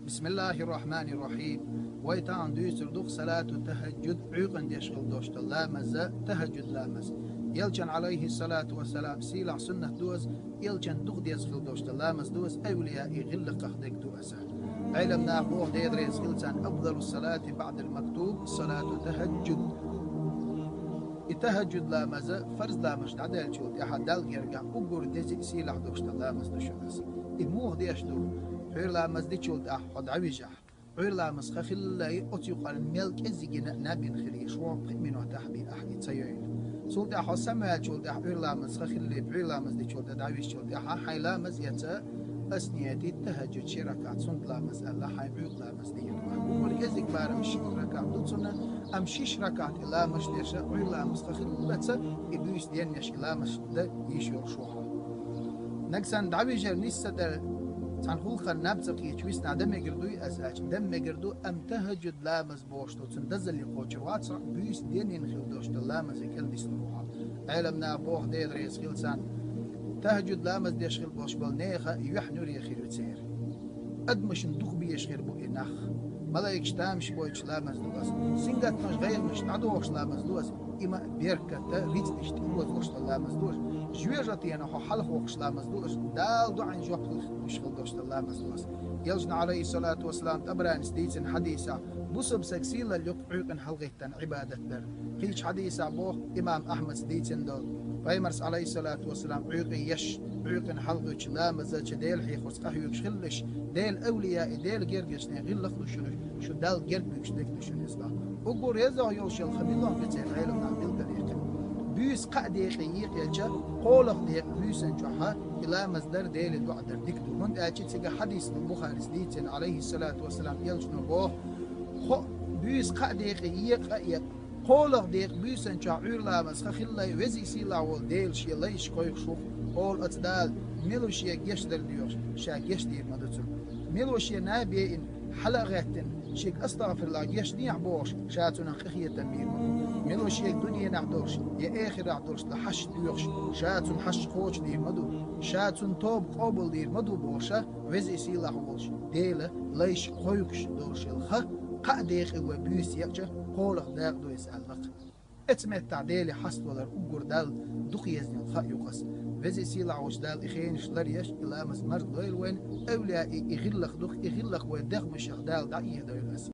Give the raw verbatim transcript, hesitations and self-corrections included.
بسم الله الرحمن الرحيم. Вай тахана дуьйцур ду салату тахӀажжуд, Ӏуьйкъана деш хила долуш долу ламаз, тахӀажжуд ламаз. Элчан, Ӏалайхи салату ва салам, сийлахь суннат ду аса, Элчан дукха деза хила долуш долу ламаз ду аса, авлияийн гӀиллакхах дерг ду аса. Ӏелам наха боху, Дела реза хила царна: «Афдалу салати баъдал мактуб салату тахӀажжуд». И тахӀажжуд ламаз, фарз ламаз дӀадаьллачул тӀаьхьа Далла гергахь уггар деза а, сийлахь долуш долу ламаз ду шуна аса. И муха деш ду? Ӏуьйра ламаз дичул тӀаьхьа хьо дӀавижахь, Ӏуьйра ламаз хан хиллале, оцу юкъара мел кӀеззигина а наб йина хилийша, пхи минотехь бен ахь и ца йойла. Цул тӀаьхьа хьо самаваьллачул тӀаьхьа Ӏуьйра ламаз хан хиллале, Ӏуьйра ламаз дичул тӀаьхьа, дӀавижачул тӀаьхьа хьайн ламаз эца, ас нигат йи тахӀажжуд ши ракаӀат суннат ламаз аьлла, хьайн Ӏуьйра ламаз дийр ду. Уггар кӀезиг барам ши ракаӀат ду цунна, амма шиш ракаӀат и ламаз деш а, Ӏуьйра ламаз хан хиллалца, и буьйса денъеш и ламаз дан йиш йолуш ву хьо. Нагахь санна дӀавижар нис ца дара, цхьана гӀуллакхана наб ца кхеташ висна дан мегар дуй аса аьлча, дан мегар ду, амма тахӀажжуд ламаз бохуш долу цунна дазалле кхочур вац хьо, буьйса денйина хила долуш долу ламазе кӀелдисна ву хьо. Ӏелам наха боху, Дела реза хила царна: тахӀажжуд ламаз деш хила болуш болу нехан юьхь нуьре хир ю церан. Адамашна дукха безаш хир бу и нах. Малайкаш тамаш бойтуш ламаз ду аса. Сингаттамаш, гӀайгӀанаш дӀадохуш ламаз ду аса. И ма беркат а, рицкъ а тӀе озалуш долу ламаз ду аса. Жоьжахатена хьо хьалхавоккхуш ламаз ду аса. Дала доӀанна жоп луш хила долуш долу ламаз ду аса. Элчан, Ӏалайхи салату ва салам, ТӀабаранис дийцина хьадисехь: бусалба стаг сийлалла ю Ӏуьйкъана хьалагӀиттина Ӏибадат дар. Кхечу хьадисехь боху, имам Ахьмада дийцина долу, Пайхамарс, Ӏалайхи салату ва салам, Ӏуьйкъе еш, Ӏуьйкъана хьалагӀоьттучу ламаза чу Дела хьехорца къахьоьгуш хилалаш, Делан авлияийн, Делан гергарчийн гӀиллакх ду шуна, шу Далла герга буьгуш дерг ду шуна иза боху. Уггар реза йолуш йолу хан мила ду, церан Ӏелам наха билгалъяьккхина. Буьйса кхаа декъе екъаелча, кхоалгӀа декъа буьйсанна чохь и ламаз дар, Деле доӀа дар дика ду. ХӀунда аьлча цигахь хьадис ду, Бухарис дийцина, Ӏалайхи салату ва салам, Элчано боху: хӀоъ, буьйса кхаа декъе екъа а екъа, кхоалгӀа декъа буьйсанна чохь Ӏуьйра ламаз хан хиллале, Веза-Сийлахь волу Дела Шен лайшка кхойкхуш ву, олу оцу Дала, мила ву Шега гечдар доьхуш, Ша гечдийр ма ду цунна. Мила ву Шен наб яйина, хьала а гӀеттина, Шега астагӀфируллахӀ, гечдехьа бохуш, Ша цунах къинхетам бийр ма ду. Мила ву Шега дуьненахь долуш я эхартахь долуш долу хьашт доьхуш, Ша цунна хьашт кхочушдийр ма ду, Ша цунна тоба къобалдийр ма ду бохуш, Веза-Сийлахь волуш Дела лайшка кхойкхуш долуш йолу хан кхаа декъе вай буьйса екъча, кхоалгӀа дакъа ду иза аьлла-кх. Оцу меттехь Деле хьаставалар уггар Далла дукха езна йолу хан ю-кх аса. Веза-Сийлахь волчу Дала и хенаш ларъеш, и ламаз марздойла вайна, авлияийн и гӀиллакх ду-кх, и гӀиллакх вайн дегӀмашех Дала дӀаэхадойла аса.